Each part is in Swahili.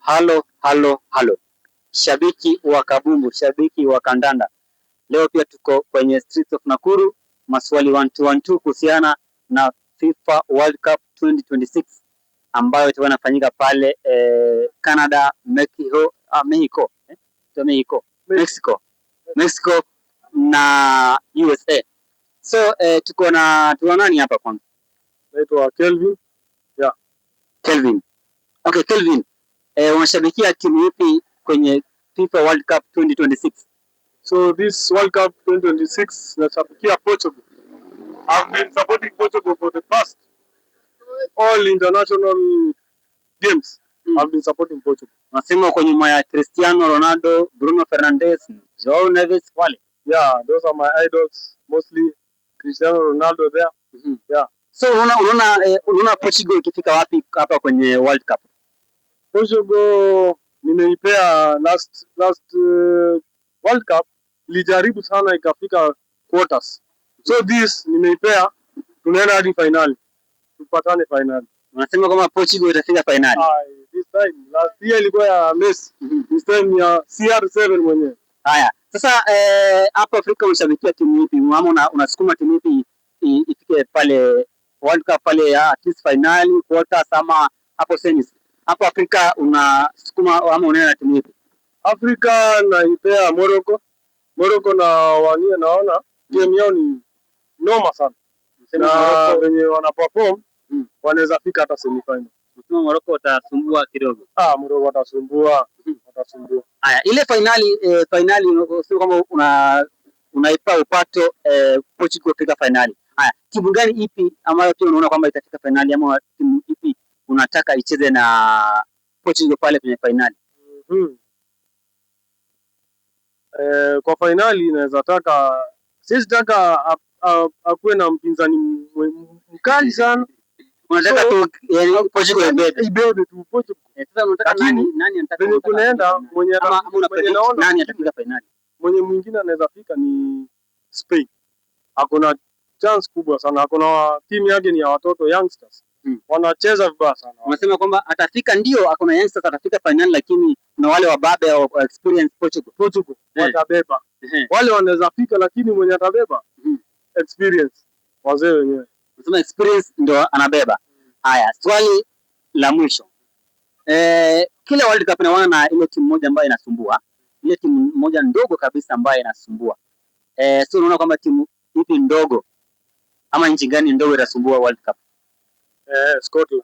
Halo, halo, halo, shabiki wa kabumbu, shabiki wa kandanda. Leo pia tuko kwenye streets of Nakuru, maswali 1212 kuhusiana na FIFA World Cup 2026 ambayo itakuwa inafanyika pale Canada, Mexico, Mexico, sio Mexico, Mexico, Mexico na USA. So tuko na nani hapa kwanza? Naitwa Kelvin. Kelvin. Okay, Kelvin. Unashabikia timu ipi kwenye FIFA World Cup 2026? So this World Cup 2026, nashabikia Portugal. I've been supporting Portugal for the past all international games. I've been supporting Portugal. Unasema uko nyuma ya Cristiano Ronaldo, Bruno Fernandes, Joao Neves wale. Yeah, those are my idols, mostly Cristiano Ronaldo there. Yeah. So unaona Portugal ikifika wapi hapa kwenye World Cup? Portugal nimeipea last World Cup ilijaribu sana ikafika quarters. So this nimeipea tunaenda hadi finali. Tupatane finali. Unasema kama Portugal itafika finali. Ai, this time, last year ilikuwa ya Messi. This time ya CR7 mwenyewe. Haya. Sasa hapa Afrika unashabikia timu ipi? Ama unasukuma timu ipi ifike pale World Cup pale ya at least finali, quarters ama hapo semis? Hapo Afrika unasukuma ama unaenda na timu ipi? Afrika naipea Morocco. Morocco na wania naona game yao ni noma sana. Unasema Na Morocco, venye wana perform, wanaweza fika hata semi final. Unasema Morocco watasumbua kidogo. Ah, Morocco watasumbua, watasumbua. Haya, ile finali unasema kwamba unaipa upato Portugal kufika finali. Haya, timu gani ipi ambayo pia unaona kwamba itafika finali ama timu ipi unataka icheze na Portugal pale kwenye finali? Kwa finali naweza taka, siwezi taka akuwe na mpinzani mkali sana. Unataka So, tu yani Portugal ibebe. Ibebe tu Portugal. Sasa unataka Lakini, nani anataka venye unataka kunaenda afike finali? Mwenye Ama una mwenye predict naona nani atafika finali? Mwenye mwingine anaweza fika ni Spain. Ako na chance kubwa sana. Ako na timu yake ni ya watoto, youngsters. Wanacheza vibaya sana. Unasema kwamba atafika, ndio ako na youngsters, atafika finali, lakini kuna wale wababe wa experience Portugal. Portugal watabeba. Wale wanaweza fika, lakini mwenye atabeba, experience, wazee wenyewe. Unasema experience ndio anabeba. Haya, swali la mwisho. Kila World Cup inaona na ile timu moja ambayo inasumbua, ile timu moja ndogo kabisa ambayo inasumbua. So unaona kwamba timu ipi ndogo ama nchi gani ndogo itasumbua World Cup? Scotland.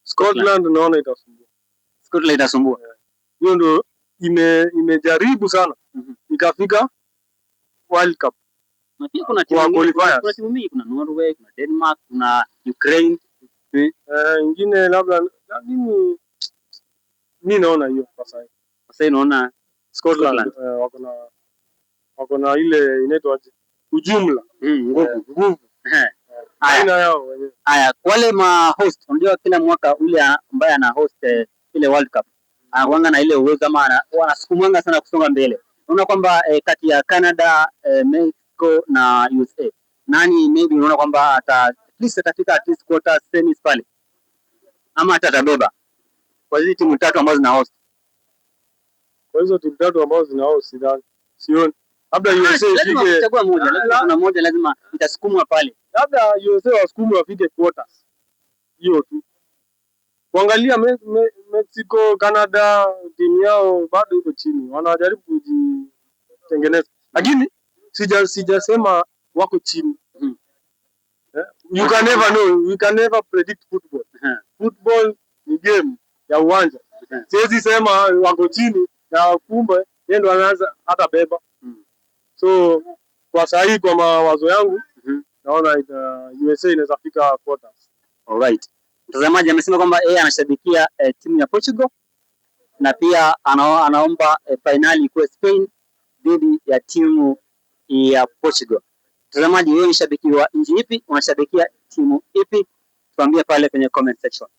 Scotland naona itasumbua. Scotland itasumbua. Hiyo ndio imejaribu sana ikafika World Cup. Na pia kuna timu Kwa nyingine, qualifiers. kuna timu mingi, kuna Norway, kuna Denmark, kuna Ukraine. Ingine labda, lakini mi naona hiyo kwa sasa. Sasa unaona Scotland, Scotland. Wako na ile inaitwa aje? Ujumla. Nguvu. Nguvu. Haya. Aina yao wenyewe. Haya, wale ma host, unajua kila mwaka ule ambaye ana host ile World Cup anakuanga na ile uwezo ama wanasukumanga sana kusonga mbele. Unaona kwamba kati ya Canada, Mexico na USA, nani maybe unaona kwamba at least atafika at least quarter, semis pale ama hata atabeba kwa hizi timu tatu ambazo zina host? Kwa hizo timu tatu ambazo zina host, sidhani. Sioni. Labda Ah, USA lazima ifike kuchagua moja, lazima kuna moja lazima itasukumwa pale. Labda USA wasukumwe wafike quarters. Hiyo tu. Kuangalia Mexico, Canada, timu yao bado iko chini. Wanajaribu kujitengeneza. Lakini sijasema wako chini. You can never know, you can never predict football. Football ni game ya uwanja. Siwezi sema wako chini na kumbe yeye ndo anaanza hata beba. So kwa saa hii, kwa mawazo yangu, naona USA inaweza fika quarters. Alright. Mtazamaji amesema kwamba yeye anashabikia timu ya Portugal na pia anaomba finali ikuwe Spain dhidi ya timu ya Portugal. Mtazamaji, wewe ni shabiki wa nchi ipi? Unashabikia timu ipi? Tuambie pale kwenye comment section.